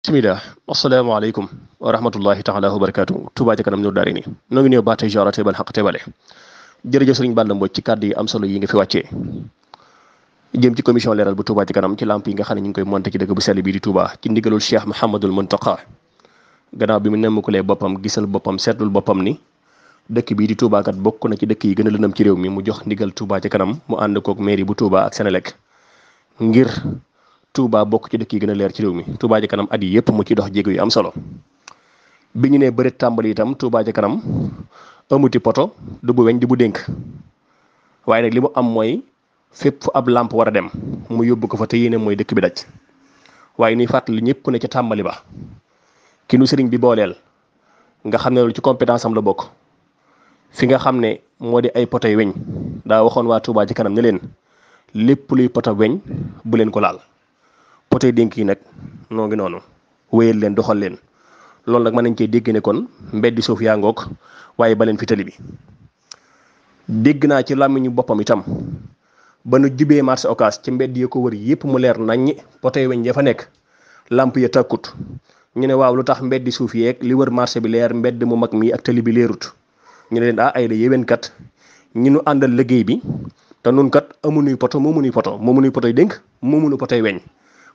bismillah asalaamaaleykum wa rahmatullahi taala wa barakaatu Touba ca kanam Nour daari ni noo ngi néew baatay jora tebal xaq tebale jërëjëf sëriñ Balla Mbodj ci kàddu yi am solo yi nga fi wàccee jëm ci commission leeral bu Touba ci kanam ci lamp yi nga xam ne ñu ngi koy monté ci dëkk bu sell bii di Touba ci ndigalul Cheikh Mouhamadul Muntaqa gannaaw bi mu nemmukulee boppam gisal boppam seetlul boppam ni dëkk bii di Touba kat bokk na ci dëkk yi gën a lëndëm ci réew mi mu jox ndigal Touba ci kanam mu ànd kook mairie bu Touba ak Senelec ngir Touba bokk ci dëkk yi gën a leer ci réew mi Touba ci kanam at yi yëpp mu ci dox jéego yu am solo bi ñu nee bëreet tàmbali itam Touba ci kanam amuti poto du bu weñ di bu dénk waaye nag li mu am mooy fépp fu ab lampe war a dem mu yóbbu ko fa te yéene mooy dëkk bi daj waaye nuy fàttali ñëpp ne ca tàmbali ba ki nu sëriñ bi booleel nga xam ne loolu ci compétence am la bokk fi nga xam ne moo di ay poto yu weñ daa waxoon waa Touba ci kanam ne leen lépp luy poto weñ bu leen ko laal. poté dénk yi nag noo ngi noonu wéyal leen doxal leen loolu nag mën nañ cee dégg ne kon mbeddi suuf yaa ngoog waaye ba leen fi tali bi dégg naa ci làmmiñu boppam itam ba nu jubee marché Ocass ci mbedd yi ko wër yépp mu leer naññi poté weñ ya fa nekk lamp ya tàkkut ñu ne waaw lu tax mbeddi suuf yeeg li wër marché bi leer mbedd mu mag mi ak tali bi leerut ñu ne leen ay la yéwénkat ñi nu àndal liggéey bi te nun kat amunuy poto moomunuy potoy dénk moomunu potoy weñ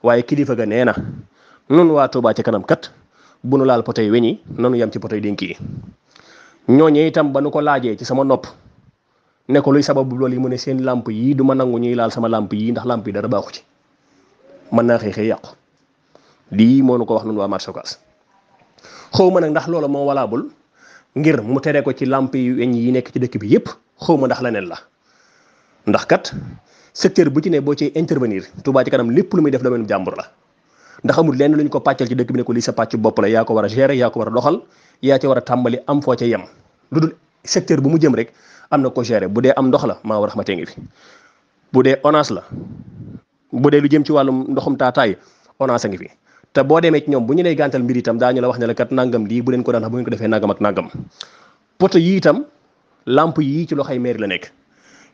waaye kilifa ga nee na nun waa Touba ci kanam kat bu nu laal potoy weñ yi nanu yam ci potoy dénk yi ñooñee itam ba nu ko laajee ci sama nopp ne ko luy sababu loolu yi mu ne seen lamp yii du ma nangu ñuy laal sama lamp yii ndax lamp yi dara baaxu ci mën naa xëy yàqu lii moo nu ko wax nun waa marché Ocass xaw ma nag ndax loolu moo walaabul ngir mu tere ko ci lamp yi weñ yi nekk ci dëkk bi yépp xaw ma ndax leneen la ndax kat secteur bu ci ne boo ci intervenir Touba ci kanam lépp lu muy def domaine jàmbur la ndax amul lenn lu ñu ko pàccal ci dëkk bi ne ko lii sa pàcc bopp la yaa ko war a gérer yaa ko war a doxal yaa ci war a tàmbali am foo ca yem lu dul secteur bu mu jëm rek am na ko gérer bu dee am ndox la maa war raxmatee ngi fi bu dee ONAS la bu dee lu jëm ci wàllum ndoxum taataay ONAS a ngi fi te boo demee ci ñoom bu ñu lay gàntal mbir itam daañu la wax ne la kat nangam lii bu leen ko daan bu ngeen ko defee nangam ak nangam poto yi itam lampe yii ci loxoy maire la nekk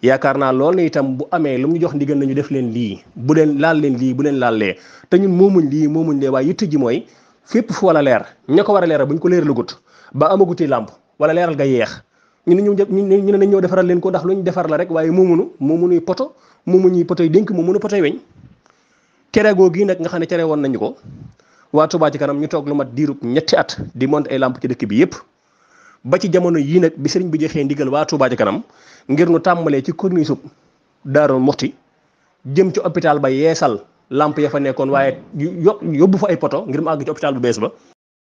yaakaar naa loolu ne itam bu amee lu mu ñu jox ndigal nañu def leen lii bu leen laal leen lii bu leen laal lee te ñun moomuñ lii moomuñ lee waaye yitte ji mooy fépp fu wala leer ña ko war a leeral bu ñu ko leeralugut ba amaguti làmp wala leeral ga yeex ñu ne nañ ñëw defaral leen ko ndax lu ñu defar la rek waaye moomunuy poto moomuñuy poto yi dénk moomunu poto yi weñ cere goo gii nag nga xam ne cere woon nañu ko waa Touba ci kanam ñu toog lu mat diirub ñetti at di monter ay làmp ci dëkk bi yépp ba ci jamono yii nag bi sëriñ bi joxee ndigal waa Touba ci kanam ngir nu tàmbalee ci corniche sub Daaru Muxti jëm ci hôpital ba yeesal lamp ya fa nekkoon waaye yóbbu fa ay poto ngir mu àgg ci hôpital bu bees ba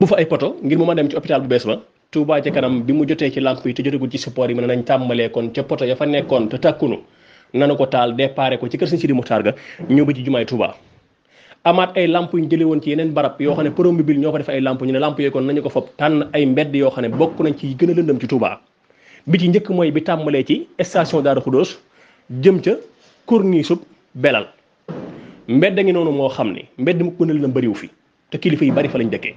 bu fa ay poto ngir mu ma dem ci hôpital bu bees ba Touba ci kanam bi mu jotee ci lamp yi te jotagul ci support yi mën nañ tàmbalee kon ca poto ya fa nekkoon te tàkkunu nanu ko taal déparé ko ci kër Sëriñ Sidi Muxtaar ga ñëw ba ci jumaay Touba amaat ay lamp yu ñu jëlee woon ci yeneen barab yoo xam ne promobile ñoo fa def ay lamp ñu ne lamp yooyu kon nañu ko fopp tànn ay mbedd yoo xam ne bokk nañ ci gën a lëndëm ci Touba bi ci njëkk mooy bi tàmbalee ci station Daaru Xudóos jëm ca corniche sub Belal mbedd ngi noonu moo xam ne mbedd mu gën a lëndëm bëriwu fi te kilifa yi bari fa lañ dëkkee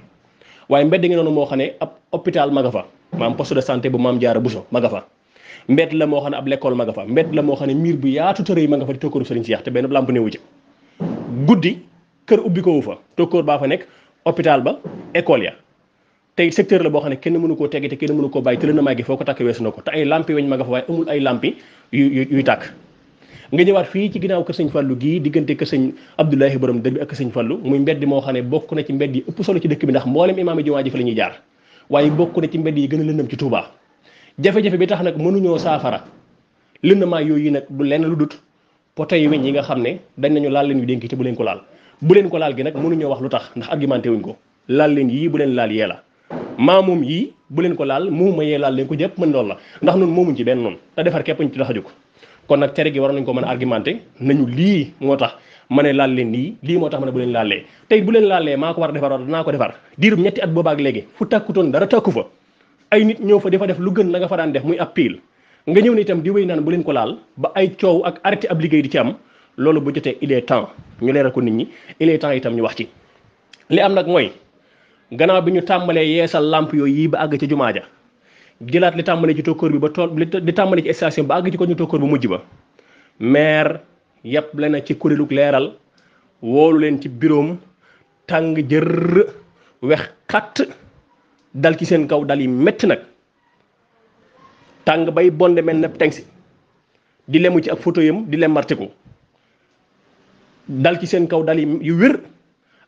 waaye mbedd ngi noonu moo xam ne ab hôpital ma nga fa maam poste de santé bu Maam Jaara Buso ma nga fa mbedd la moo xam ne ab l'école ma nga fa mbedd la moo xam ne miir bu yaatu tërëy ma nga fa di tokkooru Sëriñ Seex te benn lamp newu ci guddi kër ubbi ko wu fa tokkoor baa fa nekk hôpital ba école ya tey secteur la boo xam ne kenn mënu koo teggi te kenn mënu koo bàyyi te lëndamaay gi foo ko takk weesu na ko te ay lampi weñ ma nga fa waaye amul ay lampi yuy tàkk nga ñëwaat fii ci ginnaaw kër sëñ Fallu gii diggante kër sëñ Abdoulahi borom dër bi ak kër sëñ Fallu muy mbedd moo xam ne bokk na ci mbedd yi ëpp solo ci dëkk bi ndax mboolem imaam yi jumaa ji fa la ñuy jaar waaye bokk na ci mbedd yi gën a lëndam ci Touba jafe-jafe bi tax nag mënuñoo saafara lëndamaay yooyu nag du lenn lu dut poto yi weñ yi nga xam ne dañ nañu laal leen yu dénk te bu leen ko laal gi nag mënuñoo wax lu tax ndax argumenté wuñ ko laal leen yii bu leen laal yee la maa moom yii bu leen ko laal muuma yee laal leen ko jëpp mën loolu la ndax nun moomuñ ci benn noonu te defar képp ñu ci tax a jóg kon nag tere gi war nañ ko mën a argumenté nañu lii moo tax ma ne laal leen lii moo tax ma ne bu leen laalee tey bu leen laalee maa ko war a defar danaa ko defar diirub ñetti at boobaak léegi fu tàkkutoon dara tàkku fa ay nit ñëw fa dafa def lu gën la nga fa daan def muy ab piil nga ñëw ne itam di wéy naan bu leen ko laal ba ay coow ak arrêté ab liggéey di ci am loolu bu jotee il est temps ñu leeral ko nit ñi il est temps itam ñu wax ci li am nag mooy gannaaw bi ñu tàmbalee yeesal lamp yooyu yi ba àgg ci jumaa ja jëlaat li tàmbalee ci tokkoor bi ba tool li tàmbalee ci station ba àgg ci ko ñu tokkoor bu mujj ba maire yàpp le na ci kuréelug leeral woolu leen ci biroom tàng jër wex xatt dal ci seen kaw dal yi métti nag tàng bay bonde mel na tengsi di lemu ci ak photo yam di lem martiku dal ci seen kaw dal yi yu wér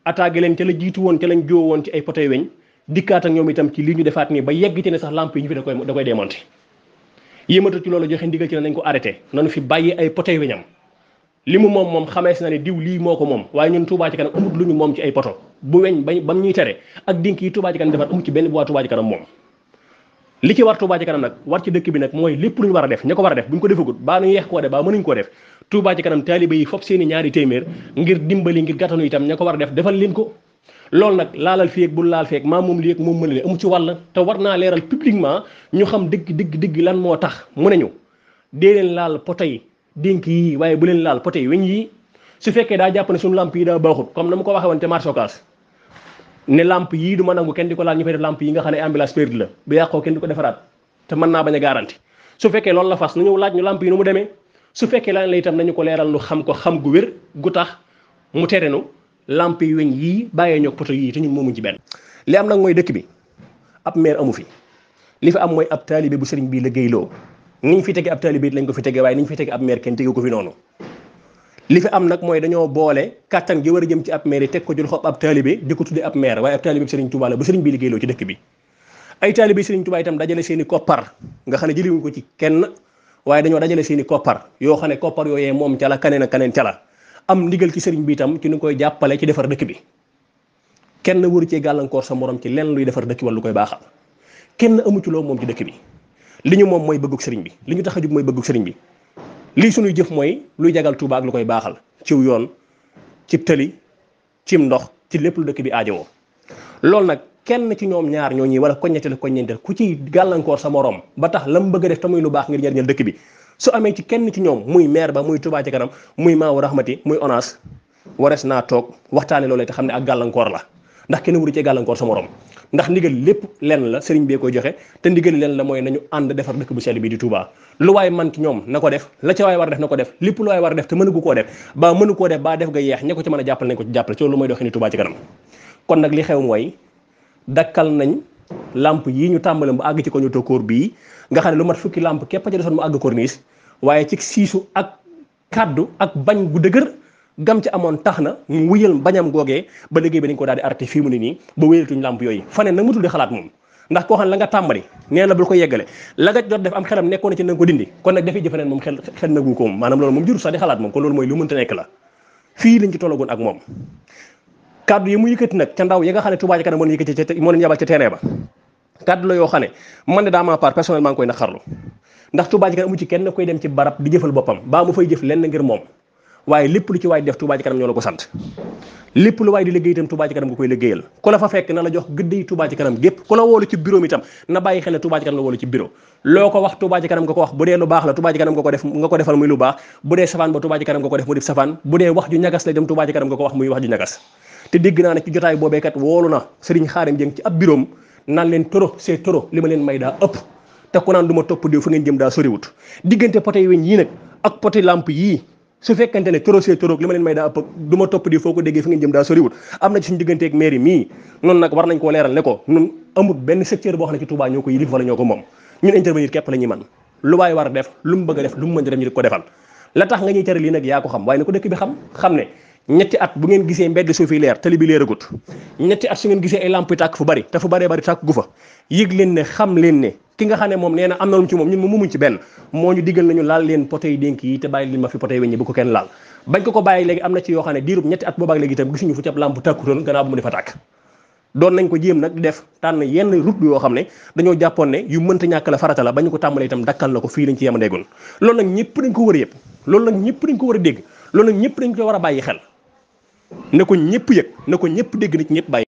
attaqué leen ca la jiitu woon ca lañ joo woon ci ay poto weñ dikkaat ak ñoom itam ci lii ñu defaat nii ba yegg ci ne sax lamp yi ñu fi da koy démonté yéematu ci loolu joxe ndigal ci ne nañ ko arrêté nanu fi bàyyi ay poto weñam li mu moom xamees na ne diw lii moo ko moom waaye ñun Touba ci kanam amut lu ñu moom ci ay poto bu weñ bam ñuy tere ak dink yi Touba ci kanam defar amut ci benn bu waa Touba ci kanam moom li ci war Touba ci kanam nag war ci dëkk bi nag mooy lépp lu ñu war a def ña ko war a def bu ñu ko defagut baa nu yeex koo def baa mënuñ koo def Touba ci kanam taalibe yi fop seeni ñaari téeméer ngir dimbali ngir gàttanu itam ña ko war a def defal leen ko loolu nag laalal fii ak bul laal feek maa moom lii ak moom mënale amu ci wàll te war naa leeral publiquement ñu xam dëgg lan moo tax mu ne ñu dee leen laal poto yi dénk yi waaye bu leen laal poto yi weñ yi su fekkee daa jàpp ne suñu lamp yi daa baaxut comme na ma ko waxee woon te marché Ocass ne lamp yii du ma nangu kenn di ko laal ñu fay def lamp yi nga xam ne ambulance perdue la bu yàqoo kenn di ko defaraat te mën naa bañ a garanti su fekkee loolu la fas nu ñëw laaj ñu lamp yi nu mu demee su fekkee lan la itam nañu ko leeral nu xam ko xam gu wér gu tax mu tere nu lamp yi weñ yii bàyyee ñoo poto yii te ñun moomuñ ci benn li am nag mooy dëkk bi ab maire amu fi li fi am mooy ab taalibe bu sëriñ bii liggéeyloo niñ fi tege ab taalibe lañ ko fi tege waaye niñ fi tege ab maire kenn tege ko fi noonu li fi am nag mooy dañoo boole kattan gi war a jëm ci ab maire yi teg ko jël xob ab taalibe di ko tudde ab maire waaye ab taalibe bi sëriñ Touba la bu sëriñ bii liggéeyloo ci dëkk bi ay taalibe sëriñ Touba itam dajale seen i koppar nga xam ne jëliwuñ ko ci kenn waaye dañoo dajale seen i koppar yoo xam ne koppar yooyee moom ca la kaneen ak kaneen ca la am ndigal ci sëriñ bi itam ci nu koy jàppale ci defar dëkk bi kenn waru cee gàllankoor sa morom ci lenn luy defar dëkk wala lu koy baaxal kenn amu ci loo moom ci dëkk bi li ñu moom mooy bëggug sëriñ bi li ñu tax a jug mooy bëggug sëriñ bi lii suñuy jëf mooy luy jagal Touba ak lu koy baaxal ciw yoon cib tëli cim ndox ci lépp lu dëkk bi aajowoo loolu nag kenn ci ñoom ñaar ñoo ñi wala koññetteel koññeenteel ku ci gàllankoor sa morom ba tax la mu bëgg a def te muy lu baax ngir njariñal dëkk bi su amee ci kenn ci ñoom muy maire ba muy Touba ci kanam muy Maawu Rahmati muy ONAS wares naa toog waxtaane loolee te xam ne ak gàllankoor la ndax kenn wuru cee gàllankoor sa morom ndax ndigal lépp lenn la sëriñ bee koy joxe te ndigal lenn la mooy nañu ànd defar dëkk bu sell bi di Touba lu waay man ci ñoom na ko def la ca waay war a def na ko def lépp lu waay war a def te mënu koo def ba mënu koo def ba def ga yeex ña ko ci mën a jàppale nañ ko ci jàppale ci loolu mooy doxee ni Touba ci kanam kon nag li xew mooy dakkal nañ lamp yii ñu tàmbale mu àgg ci ko ñu tokkóor bii nga xam ne lu mat fukki lamp képp a ci desoon mu àgg corniche waaye ci siisu ak kaddu ak bañ gu dëgër gam ci amoon tax na mu wuyal bañam googee ba liggéey bi dañ ko daal di arrêté fii mu ne nii ba wéyatuñ lamp yooyu faneen nag mu tuddi xalaat moom ndax koo xam ne la nga tàmbali nee na bul ko yeggale la nga jot def am xelam nekkoon na ci na nga ko dindi kon nag dafay jëfaneen moom xel nagu ko moom maanaam loolu moom jurul sax di xalaat moom kon loolu mooy lu mënta nekk la fii lañ ci tollagoon ak moom kaddu yi mu yëkkati nag ca ndaw yi nga xam ne Touba ci kanam moo leen yabal ca terrain ba kaddu la yoo xam ne man de daa ma part personnellement koy naqarlu ndax Touba ci kanam amu ci kenn koy dem ci barab di jëfal boppam baa mu fay jëf lenn ngir moom waaye lépp lu ci waay def Touba ci kanam ñoo la ko sant lépp lu waay di liggéey itam Touba ci kanam nga koy liggéeyal ku la fa fekk na la jox gëdd yi Touba ci kanam gépp ku la woolu ci bureau itam na bàyyi xel ne Touba ci kanam la woolu ci bureau loo ko wax Touba ci kanam nga ko wax bu dee lu baax la Touba ci kanam nga ko defal muy lu baax bu dee safaan ba Touba ci kanam nga ko def mu def safaan bu dee wax ju ñagas la dem Touba ci kanam nga ko wax muy wax ju ñagas te dégg naa ne ci jotaay boobee kat woolu na Serigne Khadim Dieng ci ab bureau naan leen toro c'est toro li ma leen may daa ëpp te ku naan du ma topp diw fu ngeen jëm daa soriwut diggante poté weñ yii nag ak poté lampe yii su fekkente ne toro c'est toro li ma leen may daa ëpp du ma topp diw foo ko déggee fu ngeen jëm daa soriwut am na ci suñu digganteeg mairie mii noonu nag war nañ koo leeral ne ko ñun amul benn secteur boo xam ne ci Touba ñoo ko yilif wala ñoo ko moom ñun intervenir képp la ñuy man lu waay war a def lu mu bëgg a def lu mu mën a def ñu di ko defal la tax nga ñuy tere lii nag yaa ko xam waaye na ko dëkk bi xam ne ñetti at bu ngeen gisee mbedd suuf yi leer tali bi leeragut ñetti at su ngeen gisee ay lamp tàkk fu bari te fu baree bari tàkk gu fa yëg leen ne xam leen ne ki nga xam ne moom nee na am na lu ci moom ñun moom mumuñ ci benn moo ñu digal nañu laal leen poté yi dénk yi te bàyyi leen ma fi poté yi weñ bu ko kenn laal bañ ko bàyyi léegi am na ci yoo xam ne diirub ñetti at boobaak léegi itam gisuñu fu ci ab lamp tàkkutoon gannaaw bu mu defa tàkk doon nañ ko jéem nag di def tànn yenn route yoo xam ne dañoo jàppoon ne yu mënta ñàkk la farata la bañu ko tàmbalee itam dakkal na ko fii lañ ci yemandeegoon loolu nag ñëpp dañ ko war a yëpp loolu nag ñëpp dañ ko war a dégg loolu nag ñëpp dañ ko war a bàyyi xel na ko ñëpp yëg na ko ñëpp dégg nit ñëpp bàyyi